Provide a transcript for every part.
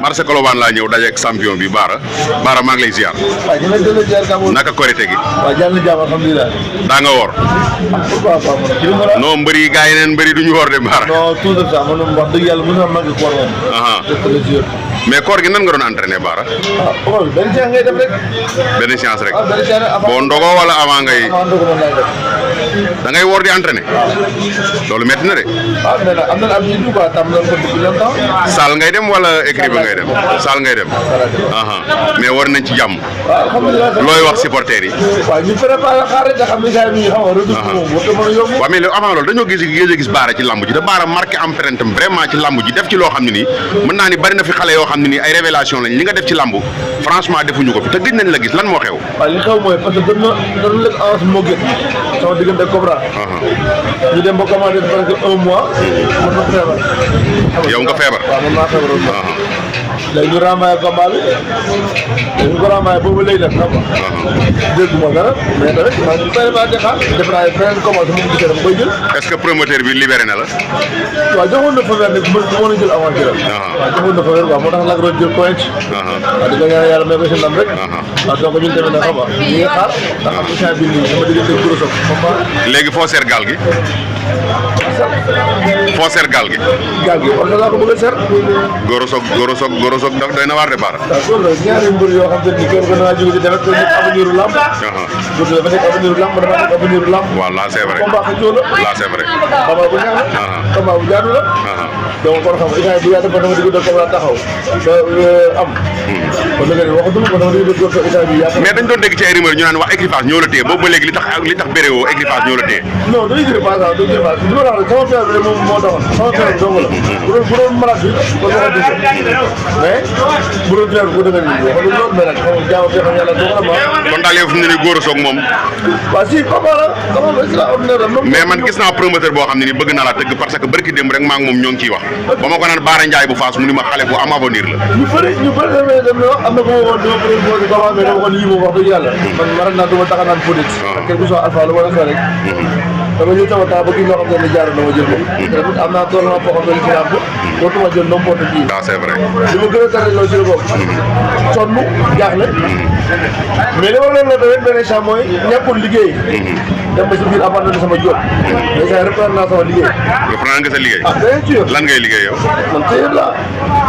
marché Colobane laa ñëw dajeeg champion bi Bara maa ngi lay ziar. waaw ñu ngi lay delloo ziar Kaboul. naka korite gi. waaw jàll na jàmm alhamdulilah. daa nga woor. pourquoi pas man ci li ma la. non mbëri yi gars yi neen mbëri duñu woor de Bara. non tout de ça man wax dëgg yàlla mos na manqué koor moom. mais koor gi nan nga doon entraîné Bara. ah xool benn séance ngay def rek. benn séance rek. ah benn séance avant boo ndogoo wala avant ngay. avant ndogu man laay def. da ngay woor di entraîné. loolu métti na de. ah mais nag am na habitude quoi tam nañ ko depuis longtemps. salle ngay dem wala écrit ba ngay dem. salle ngay dem. mais war nañ ci jàmm. waaw alhamdulilah. looy wax supporters yi. waaw ñu préparé xaar rek nga xam ne gars yi xam nga retour moom war na mën a yomb. waaw mais avant loolu dañoo gis Bara ci lamb ji te Bara marqué empreinte am vraiment ci lamb ji def ci loo xam ne nii mën naa ni bari na fi xale yoo xam ne nii ay révélation lañ li nga def ci lamb franchement defuñu ko fi te gëj nañ la gis lan moo xew. waaw li xew mooy parce que dañu leen avance moo gën sama diggante Cobra. ñu dem ba commandé presque un mois. man ma feebar. yow nga feebar. waaw man maa feebaroon. léegi ñu renvoyé combat bi léegi ñu ko renvoyé boobu lay def xam nga. dégguma dara mais tamit maa ngi vraiment di xaar def naa beneen combat su ma ko gisee dama koy jël. est-ce que promoteur bi libéré na la. waaw joxoon na fa weer nag mën na jël avant jël. waaw joxoon na fa weer quoi moo tax nag doon jël point. waaw di ko ñaan yàlla may ko si ndam rek. waaw donc ñun tamit nag xam nga ñu ngi xaar ndax am na bi nii sama diggante Gros Sock combat. léegi foo seer gaal gi. foo seer gaal gi. gaal gi parce que laa ko bëgg a seer. Gros Sock ndax doy na waar de Bara. waaw loolu la ñaari mbir yoo xam te ni kenn ku ne waa jóge di defet nekk avenir u lamb. Gros dafa nekk avenir u lamb dafa nekk avenir u lamb. waaw là c'est vrai. combat xëccoo la. là c'est vrai. combat bu neex la. combat bu jaadu la. donc kon xam nga bu yàgg ba dama digg dëkk ba taxaw ba am. kon nag waxatuma ko dama digg dëkk Italie bi yaakaar. mais dañ doon dégg ci ay rumeur ñu naan wax équipage ñoo la téye boobu ba léegi li tax béréwoo équipage ñoo la téye. non du équipage waaw du équipage li ma la wax sama père bi moom moo taxoon sama père bi dong la. bu doon malade bi kon waxatu ko mais bu doon père bi ko dëgg nii waxatu loolu mais nag xam nga jaamu bi xam yàlla dogal ma. kon daal yow fi mu ne nii Gros Sock moom. waaw si combat la combat extraordinaire la. mais man gis naa promoteur boo xam ne ni bëgg naa la tëgg parce que barki démb rek maa ngi moom ñoo ngi ciy wax ba ma ko naan Bara Ndiaye bu Fass mu ni ma xale bu am avenir la. ñu bëri dem na wax am na ko woon dama proposé combat mais dama ko yii moom wax dëgg yàlla. man ma ren naa duma taxa naan peut être. quel que soit alpha lu ma la rek. dama ñëw sama temps ba kii loo xam ne jaar na ma jël ko. tamit am naa tool foo xam ne ci làmb dootuma jël n'importe qui. waaw c'est vrai. li ma gën a tardé loolu ci la bokk. sonn jaaxle. mais li ma leen la tamit benn champs mooy ñàkkul liggéey. dem ba si biir abandonné sama job. mais ça reprendre naa sama liggéey. reprendre nga sa liggéey. ah bien sûr. lan ngay liggéey yow. man téyër laa.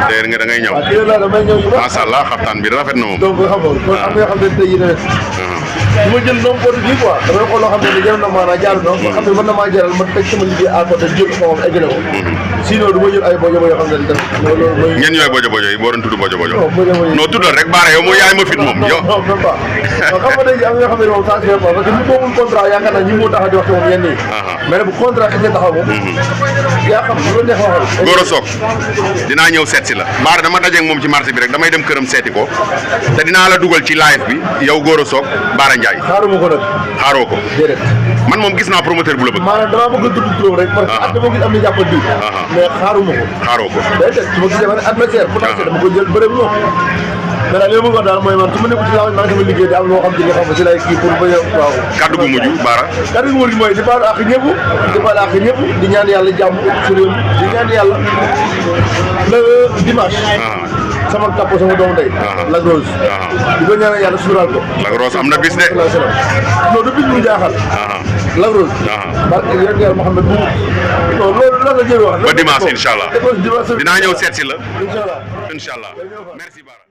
téyër nga da ngay ñëw. waaw téyër laa damay ñëw yu bëri. macha allah xaftaan bi rafet na moom. donc xam nga kon am na yoo xam ne tey jii tamit. du ma jël n'importe qui quoi damay xool loo xam ne jaral na maanaam jaaru na nga xam ne mën na maa jaral ma teg sama liggéey à côté jël ko moom eggale ko sinon du ma jël ay bojo yoo xam ne def loolu mooy ñen ñooy bojo yi boo doon tudd bojo non bojo non tuddal rek Bara yow mooy yaay ma fit moom yow non même pas xam nga day am yoo xam ne moom ça se fait pas parce que ñu boobul contrat yaakaar naa ñi moo tax di wax ci moom yenn yi mais nag bu contrat xasee taxaw moom yaa xam lu neex waxal Gros Sock dinaa ñëw seet si la Bara dama dajeeg moom ci marché bi rek damay dem këram seeti ko te dinaa la dugal ci live bi yow Gros Sock Bara Ndiaye xaaruma ko nag xaaroo ko déedéet man moom gis naa promoteur bu la bëgg maanaam damaa bëgg a tudd turam rek parce que at dama gis am na jàppal diw mais xaaruma ko xaaroo ko déedéet su ma gisee ba ne adversaire potentiel dama ko jël bëre bi moom mais daal li ma bëgg daal mooy man su ma nekkul ci laa maa ngi sama liggéey di am loo xam ci nga xam ne ci lay kii pour ba waaw kaddu gu mujj Bara kaddu gu mujj mooy di baal ak ñëpp di baal ak ñëpp di ñaan yàlla jàmm ci réew mi di ñaan yàlla le dimanche sama kàpp sama doomu ndey Lac Rose di ko ñaanal yàlla suuraal ko Lac Rose am na bis de non du bis bu jaaxal Lac Rose barke yonent yàlla Muhammad bu non loolu la jël wax ba dimanche incha allah dinaa ñëw seet si la incha allah merci Bara